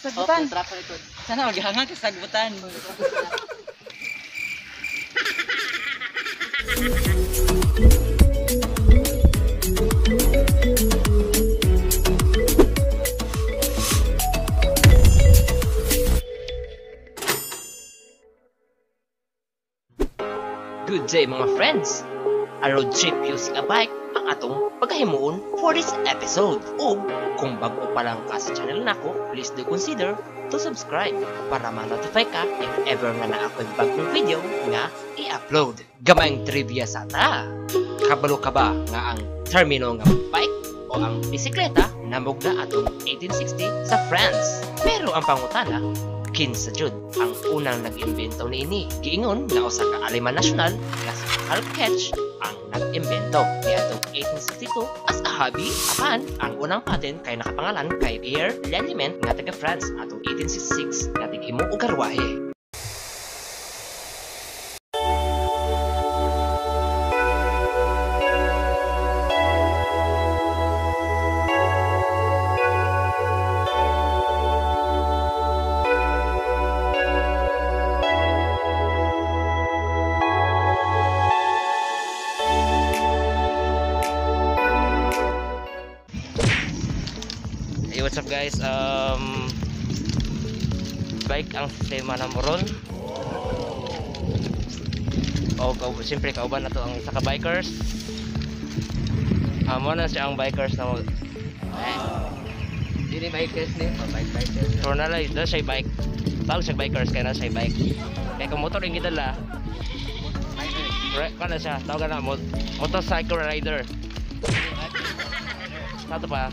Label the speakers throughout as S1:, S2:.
S1: Sagbutan.
S2: Sana maghanga ka sagbutan.
S3: Good day, mga friends! A road trip using a bike ang atong pagkahimuon for this episode. Ug kung bago pa lang ka sa channel nako, please do consider to subscribe para ma-notify ka if ever nga naa ako'y bagong video nga i-upload. Gamayng trivia sa ta! Kabalo ka ba nga ang termino nga bike o ang bisikleta namugna atong 1860 sa France? Pero ang pangutana, kinsa jud ang unang nag-imbento niini? Giingon nga usa ka Aleman nasyonal nga si Karl Ketsch ang nag-imbento niadtong 1862 as a hobby, apan ang unang patent kay nakapangalan kay Pierre Lallement nga taga France atong 1866 nga tighimo og karwahe. Hey, what's up guys? Bike ang sistema na moron. O, siyempre kauban na to ang isa ka bikers. Mo na siya ang bikers na mo.
S2: Dili bikers ni, bike bikers.
S3: Pero na lang, na siya bike. Tawag siya bikers kaya na siya bike. Kaya kung motor yung gidala, kana siya, tawag na motorcycle rider. Sato pa.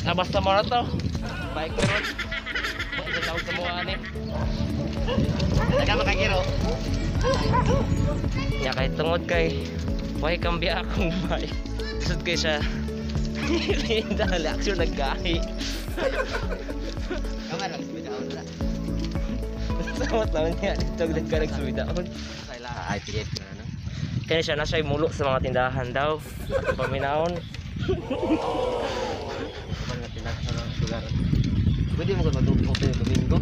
S3: Na basta mo na to. Bike ron. Isa tawag sa mga ani.
S2: Taga makagiro.
S3: Ya kay tungod kay way kambya akong bike. Sud kay siya. Dali action naggahi.
S2: Kamar lang sumidaon la.
S3: Samot lang niya dito nagkarag sumidaon.
S2: Kaila IPF na no.
S3: Kaya siya na siya mulo sa mga tindahan daw. At paminahon.
S2: Kapag nga tinatawag sa lugar. Pwede mo kung matupok yung Domingo.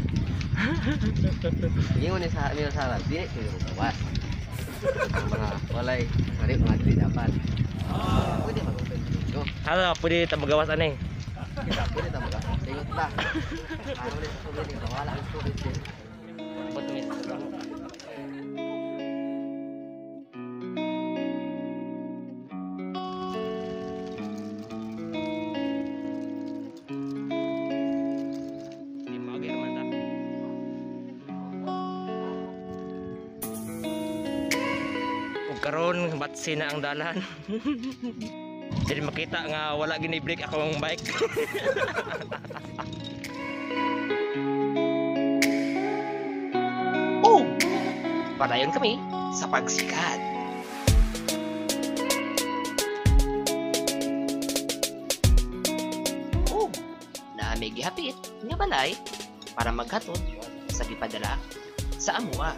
S2: Ingon ni sa nila sa di pwede mo gawas. Ang mga walay, mali mga dili dapat. Pwede mag-open Domingo.
S3: Hala, pwede ta magawas ani.
S2: Kita pwede ta magawas. Ingot ta. Ano ni sa tubig ni wala ang tubig.
S3: But miss. Karon batsi na ang dalan. Dili makita nga wala gini brake akong bike. Oh! Padayon kami sa pagsikat. Oh, naami gihapit nga balay para maghatod sa gipadala sa amua.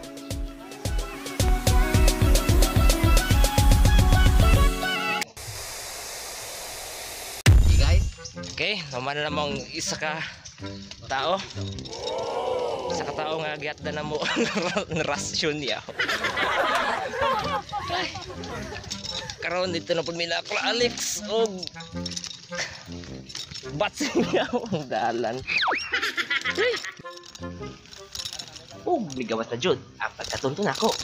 S3: Okay, naman na namang isa ka tao. Isa ka tao nga gihatdan na mo ang rasyon niya. Ay, karon dito na pud mi na ako Alex og batsi niya ang dalan. Ay. Og migawas na jud ang pagkatunto nako.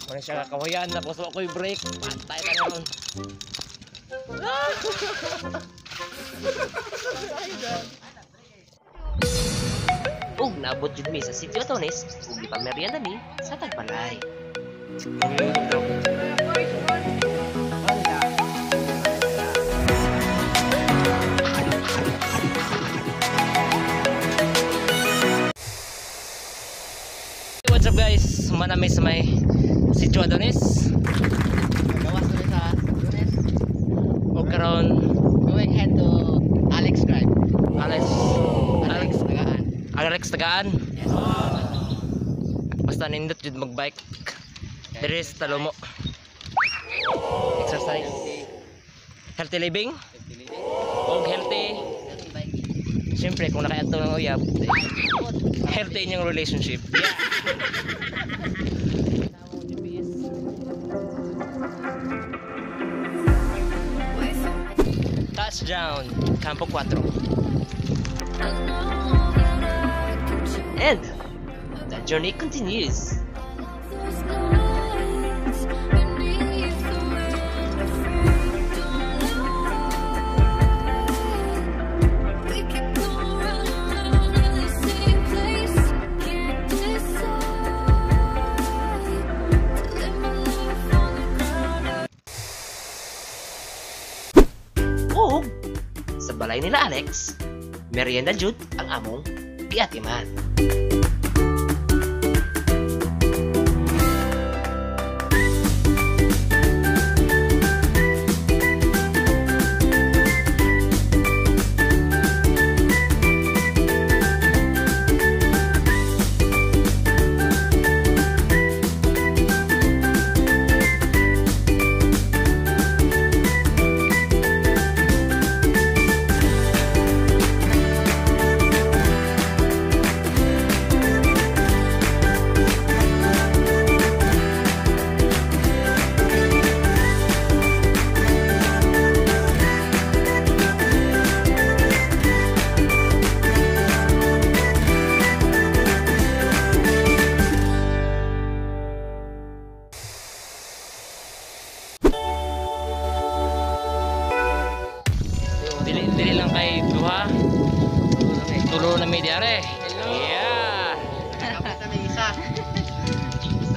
S3: Wala siya kakawayan na puso ako'y break. Pantay ka naman. Ug naabot jud mi sa Sitio Adonis ug gipamerienda mi sa tagbalay. What's up guys? Manami sa may Sitio Adonis.
S2: Gawas na sa Adonis.
S3: O karon
S2: going head to Alex Drive.
S3: Alex
S2: Alex Tagaan.
S3: Alex Tagaan.
S2: Yes.
S3: Basta nindot jud magbike. Diri sa Talomo. Exercise. Healthy living
S2: Healthy living.
S3: og healthy.
S2: Healthy biking.
S3: Siyempre kung nakaadto ng uyab, healthy inyong relationship. Yeah. Touchdown, Campo 4.
S1: I
S3: And the journey continues.
S1: We keep going round and round in the same place. Can't decide to live my life on the ground.
S3: Ug sa balay nila Alex, merienda jud ang among giatiman. Dili dili lang kay duha, tulo na mi diare. Yeah.
S2: Kapit na may isa.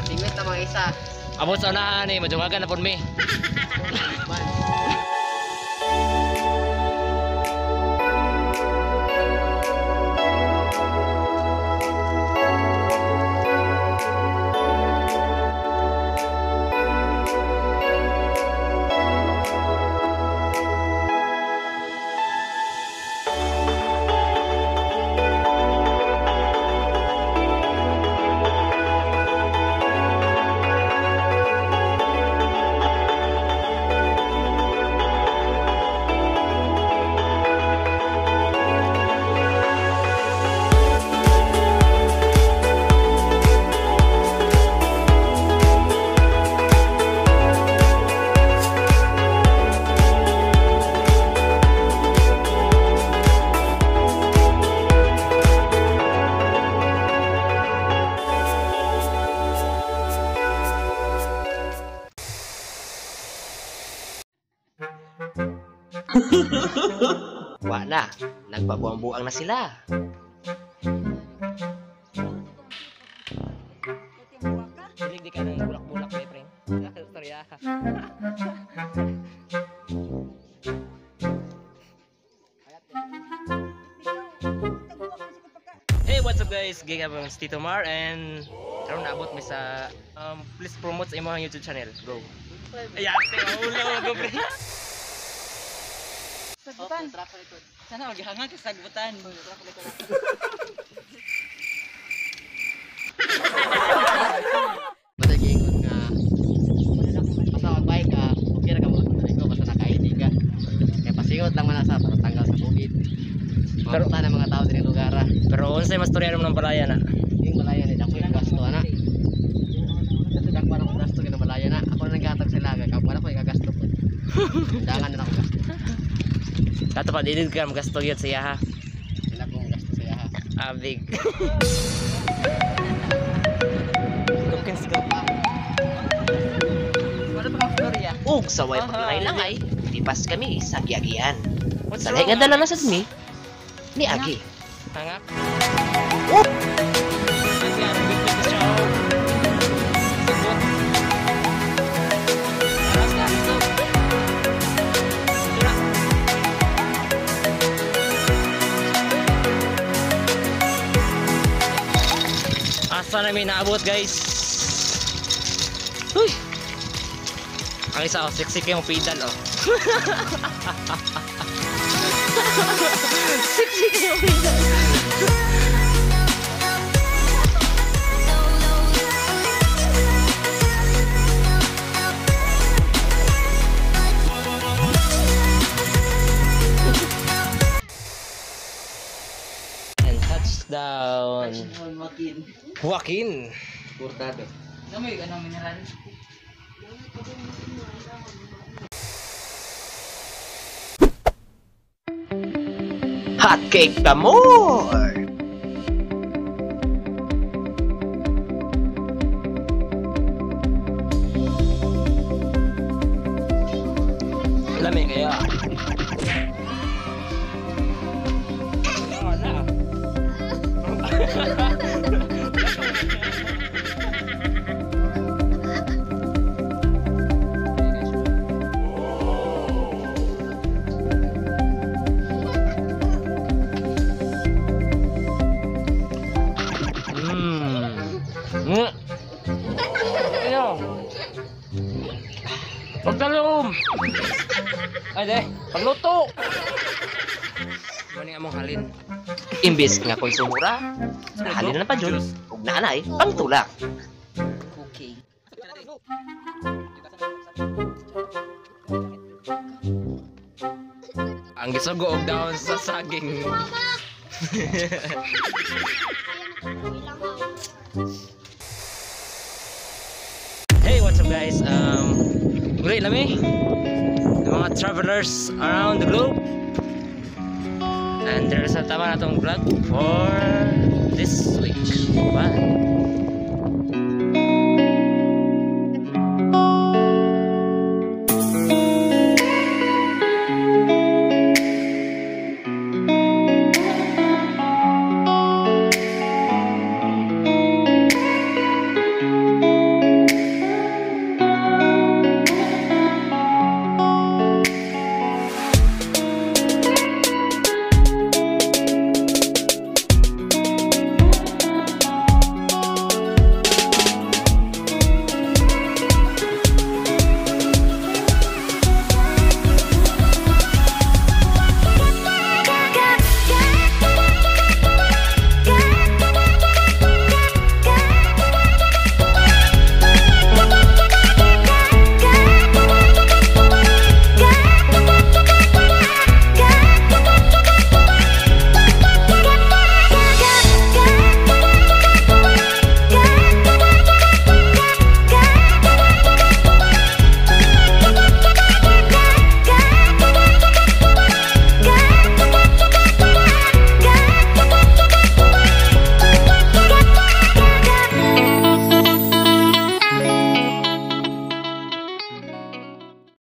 S2: Singwit na mga isa.
S3: Abot sa unahan eh, madungagan na pud mi.
S2: Man.
S3: Wa na, nagpabuang-buang na sila. Dili di ka nang bulak-bulak may friend. Storya. Hey, what's up guys? Giga bang si Tito Mar and karon naabot mi sa please promote sa imong YouTube channel. Go. Ay, ate, ulo go pre.
S2: Sagbutan. Truck sa likod.
S4: Sana maghangag ka sagbutan.
S2: Basta giingon nga basta magbike ka, okay ra ka mo ko basta naka-ID ka. Kaya pasingot lang man sa para tanggal sa COVID.
S3: Pero-
S2: Pero na mga tao diri lugar ah.
S3: Pero unsay mas storya ng balaya na?
S2: Yung malaya ni dako yung gasto ana. Kasi dako na akong gasto kay malaya na. Ako na naghatag sila kay wala ko ikagasto po. Dangan na ako gasto.
S3: Kato pa dili ka magasto gyud sa iyaha.
S2: Sila kong gasto sa iyaha.
S3: Abig. Tokens ka.
S4: Wala pa kang storya.
S3: Ug sa way paglangay-langay, tipas kami sa giagian. Sa lahi nga dala na sad mi ni Agi. Hangak. Asa na may naabot guys. Uy. Ang isa oh, siksik yung pedal oh. Siksik yung pedal. Touchdown.
S4: Joaquin.
S3: Joaquin.
S2: Hurtado.
S4: Ano may anong mineral?
S3: Hot cake pa more! Lami kaya. Wala. Ano? Pagtalom! Ay, de. Pagluto! Muna among halin. Imbis nga konsumura, halin na pa dyan. Ug naanay, pangtulak.
S4: Cooking.
S3: Ang gisugo og daon sa saging. Hey, what's up, guys? Uli lami. The mga travelers around the globe. And there's a tama na tong vlog for this week. Bye.